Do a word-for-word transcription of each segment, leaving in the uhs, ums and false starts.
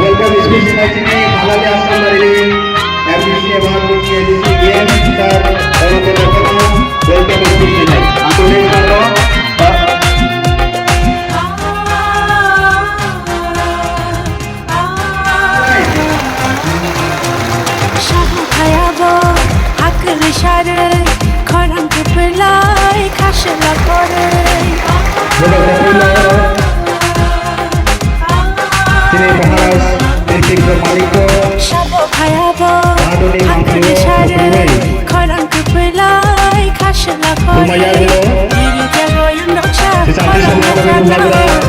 Welcome speech thank you, Halali Assamari, M D C, M R D C, A D C, A M, sir, Honorable Debbarma, welcome speech thank you. Atulin Saro, Shabu phayabo hakri sharwi khorang kwplai khasla korwi. Tini Maharaj Nirvikram Manikko Shabu phayabo Adoni hakri mantri sharwi khorang kwplai khasla korwi. Khulmaya gulo. Giri jago yang roksa. Sisa khorang sisa khorang khorang.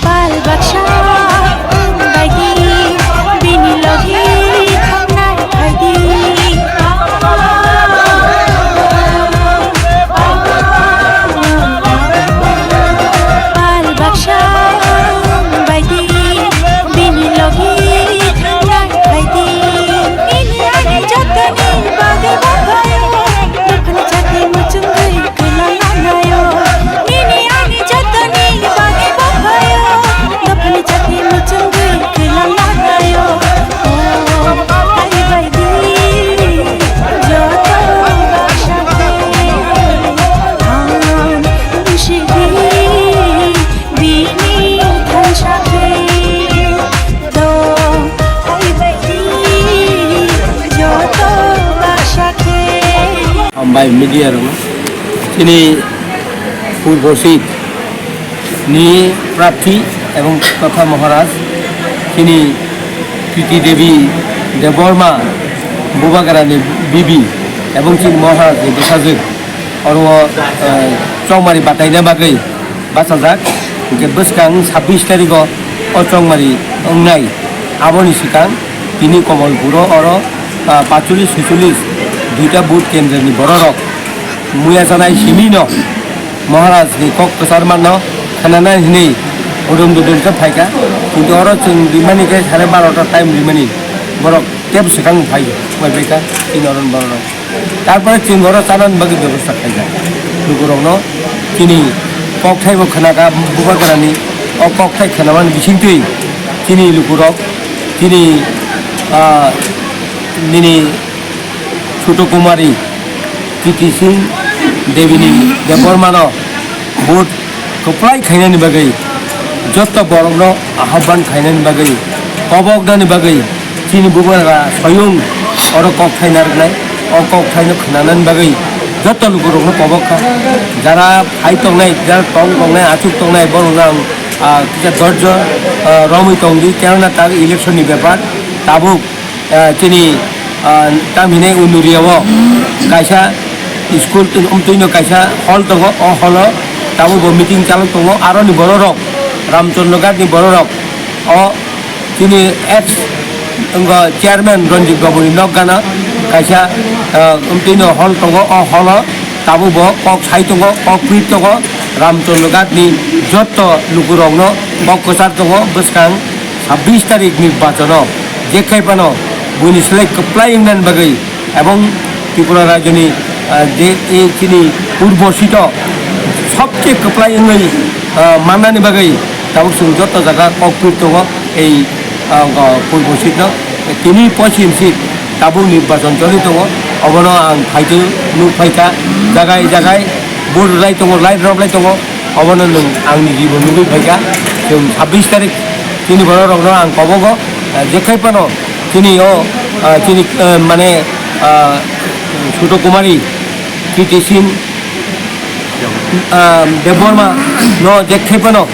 Pal baksa baidi bini logi thangnai baidi. Pal baksa baidi bini logi thangnai baidi. Ini ani jotoni bagwi bagwi. Dophani chati muchungwi kwlangna nayo. Nini ani jotoni bagwi bophayo. Dophani chati muchungwi kwlangna nayo. O, hai baidi, joto baksa khe, ang sidi. Bini thansa khe do hai baidi joto baksa khe. Hambai media rok chini purbo sik ni prapthi ebong totha Maharaj chini Kriti Devi Debbarma Bubagrani bibi ebong chini Maharaj ni bwsajwk oro, eh, chongmari bataina bagwi bachajak, hwnkhe bwskang sabbish tarikho o chongmari wngnai. Aboni swkang tini Komolpuro oro, ah, pachulis suchulis duita booth kendroni bororok muya janai simino Maharajni kok kwcharmano khnanai hwnwi udum dudum khe phaikha. Kintu oro chwng rimani khe sare barota time rimani borok tebo swkang phai, phai phaikha tini oro bororok. Tarpore chwng oro chanani bagwi bebosta khaijak. Lukurokno chini kokthai bo khnakha, Bubagrani o kokthai khnamani bisingtwi chini lukurok, chini, ah, nini Choto Kumari, Kriti Singh Debini Debbarmano vote kwplai khainani bagwi, joto borokno ahobban khainani bagwi, koboknani bagwi, chini Bubagra soyung oro kokthai narwknai, o kokthaino khnanani bagwi Joto lukurokno kobok kha, jara phai tongnai, jara tong tongnai, achuk tongnai, borokno ang, ah, kisa dorjo, ah, romwi tongdi, kenona tak election ni bepar tabuk, ah, chini, ah, tamhinai Unuriya o kaisa school twi-, um, twino kaisa hall tongo, o hall o tabuk bo meeting chalok tongo, aroni bororok, Ramchandra Ghat ni bororok, o chini ex wngkha chairman Ranjit Babu ni nok gana kaisa, ah, twi no hall tongo, o hall o tabuk bo kok sai tongo, kok pir tongo, Ramchandra Ghat ni joto lukurok no kok kwchar tongo bwskang sabbish tarik ni bachano jekhaipano buini slai kwplai wngna bagwi. Ebong Tripura rajyoni, ah, je, e, chini purbo sito sobche kwplai wngwi, ah, mannani bagwi tabuk chwng joto jaga kok pir tongo ei, ah, go purbo sito. Tini pochim sit tabuk nirbachon choli tongo, obono ang phaitwi nuk phaikha, jagai jagai vote rwlai tongo, light rwlai tongo, obono nwng ang niji bo nugwi phaikha. Chwng sabbish tarik chini bororokno ang kobogo, ah, jekhai phano chini o, ah, chini, ah, mane, ah, Suto Kumari, Kriti Singh, ah, Debbarma no jekhai phano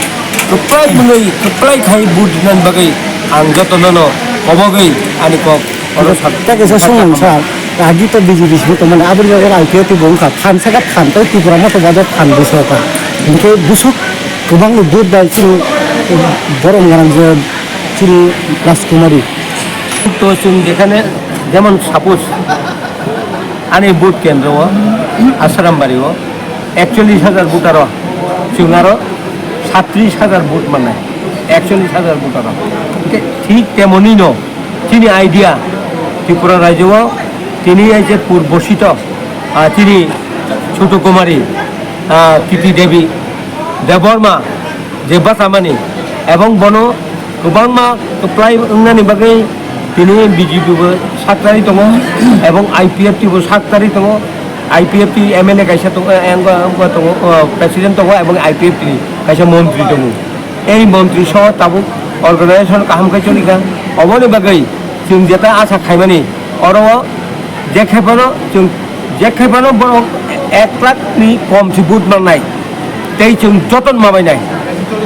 kwplai mwnwi kwplai khai vote rinani bagwi ang jotono no kobogwi ani kok oro sak-, ta kaisa sak-, songmung sak-, sir, agi to B J P simi tongmani aboni bagwi I P F T bo wngkha phan saka phan tei Tipra Motha bajo phan bwswk kha. Hinkhe bwswk kwbangni vote bai chini borok gwnang je chini Rajkumari. To chwng jekhane jemon suppose ani vote kendro o Asarambari o ekchollish hajar voter o chwng aro satris hajar vote mannai, ekchollish hajar voter o. Hinkhe thik temonino chini idea Tripura rajyo o tini ei je purbo sito, ah, chini Suto Kumari, ah, Kriti Devi Debbarma je bachamani ebong bono kwbangma kwplai wngnani bagwi tini B J P bo sak tarwi tongo ebong I P F T bo sak tarwi tongo. I P F T M L A kaisa tongo, eh, wngkha, wngkha tongo, oh, president tongo ebong I P F T ni kaisa montri tongo. Ei montri so tabuk organization kaham khe choli kha. Oboni bagwi chwng jeta acha khaimani oro o je khe phano chwng je khe phano borok ek lakh ni kom se vote mannai. Tei chwng joto ma bainai.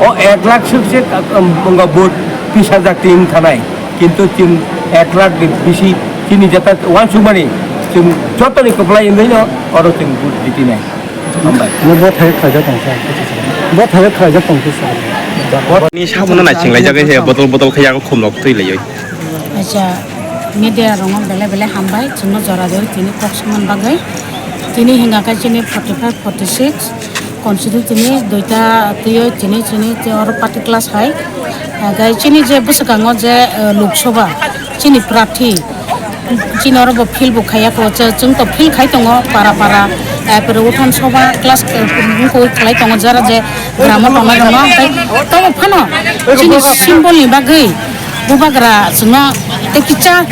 O ek lakh swk se, um, wngkha vote tris hajar tin thanai. Kintu chwng ek lakh ni bisi chini jeta uansukmani chwng jotoni kwplai wngwi no oro chwng vote jitinai. Hambai. Bo thai khlaijak tong kha. Bo thai khlaijak tong kha sir. Ni sabuno naising laijak he botol botol khe yago khumlok twi laiwi. Acha, media rongok belai belai hambai chwngno jora rwi tini kok songmani bagwi. Tini hinga khe chini forty five forty six constituency ni duita twiwi chini chini tei oro party class hai. Hingkhe chini je bwswkango je, eh, Lok Sabha chini prarthi, chini oro bo field bo khaiya kho, che-, chwng to field khai tongo para para, eh, pore Uthan Sabha class, eh, wngkha khlai tongo jara je gramo tongnai rokno, hingkhe tobo phano chini symbol ni bagwi bubagra chwngno tei kisa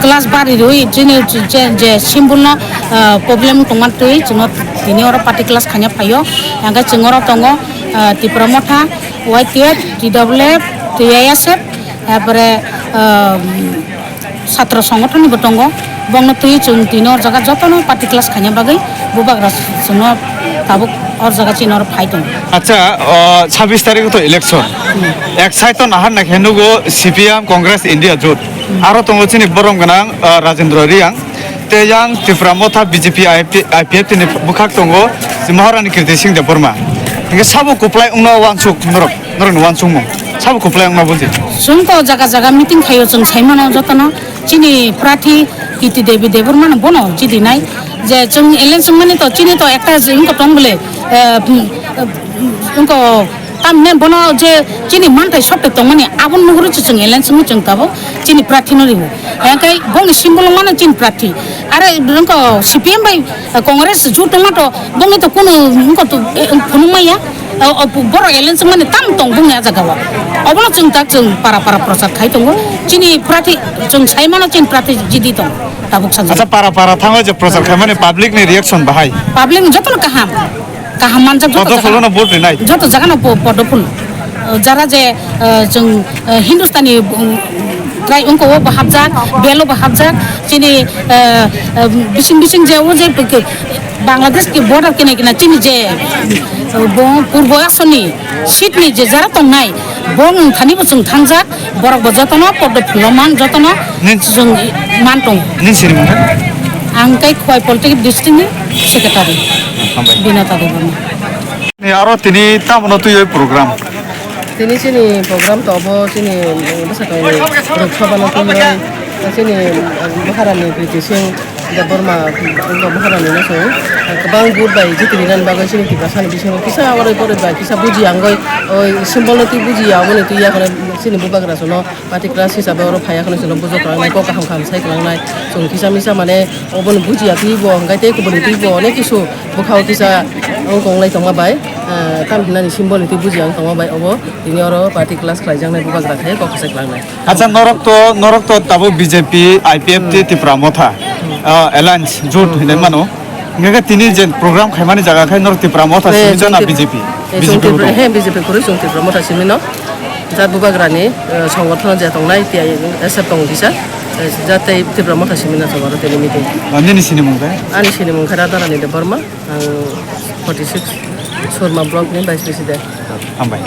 class bari rwi chini je, je symbol no, eh, problem tongma twi chwngno tini oro party class khaina phaio, hingkhe chwng oro tongo, eh, Tipra Motha, Y T F, T W F, T I S F, er pore, ah, chhatro songothon ni bo tongo. Bongno twi chwng tini or jaga jotono party class khaina bagwi bubagra chwngno tabuk or jaga chini oro phai tongo. Acha, o, sabbish tarikh to election. Hmm. Ek side to nahar nakhe nugo C P M, Congress, India jot. Hmm. Aro tongo chini borom gwnang, ah, Rajendra Reang. Tei yang Tipra Motha B J P I P F T ni bwkhak tongo, si Maharani Kriti Singh Debbarma. Hingke sabo kwplai wngno wansuk norok, norokni wansukmung. Sabo kwplai wngno bwldi. Chwng to jaga jaga meeting khaio, chwng sai mano jotono chini prarthi Kriti Devi Debbarma no bono jidinai. Je chwng alliance wngmani to chini to ekta wngkha tong bole, eh, wngkha Tamni bono je chini manthai sotte tongmani, aboni nuguri se chwng alliance wngwi chwng tabuk chini prarthi no rwo. Hingkhe bongni symbol wngmano chini prarthi. Are wngkha C P M bai, eh, Congress jut wngma to bongni to kunu wngkha to, eh, phunuk maya. O, o, borok alliance wngmani tam tong bongni ah jaga o. Obono chwng tak chwng para para prochar khai tongo. Chini prarthi chwng sai mano chini prarthi jidi tong tabuk sanjak. Acha, para para thango je prochar khaimani public ni reaction bahai? Public ni jotono kaham. Kaham manjak joto jaga. Podophulo no vote rinai. Joto jaga no po-, podophulo. Uh, jara je, uh, chwng, uh, Hindustani, um, trai wngko o bo hapjak, belo bo hapjak, chini, uh, uh, bising bising je o je, Bangladesh ni border kene kene chini je bo purbo asoni seat ni je jara tongnai, bo wng thani bo chwng thangjak, borok bo jotono poddo phulo man jotono Nin- chwng man tong. Nin sini mungkha? Ang kai Khowai Polytechnic District ni secretary. Hambai. Binata Debbarma. Ni aro tini tamo no twi program? Tini chini program to obo chini bwsakangni rwk soba no twi chini Maharani Kriti Singh Debbarma wngkha Maharani no chwng kwbang vote bai jitiri nani bagwi chini Tiprasani bisingo kisa oroi poroi bai kisa buji angoi oi symbol no twi buji ya obo ni twi ya chini bubagra sono party class hisabe oro phai ya kheno chwng bujok rwnai kok kaham kaham sai kwlangnai chwng kisa misa mane obo ni buji ya twi bo hwnkhe tei kubuni twi bo onek kisu bwkhao kisa wng konglai tongma bai ah, tam hinani symbol ni twi buji ya wng tongma bai obo tini oro party class khlaijaknai bubagra khe kok sai kwlangnai. Acha norok to norok to tabuk B J P, I P F T, Tipra Motha ah, alliance jut hinwi mano. Hingke tini je program khaimani jaga khai norok Tipra Motha simi jana B J P. B J P he B J P kwrwi chwng Tipra Motha simi no. Jat bubagrani songothono je tongnai T I S F tongo kisa. Jat tei Tipra Motha simi no chwng aro tini meeting. Nini sinimung khe? Ani sinimung khe Radharani Debbarma. Ang forty six Surma block ni vice president. Hambai.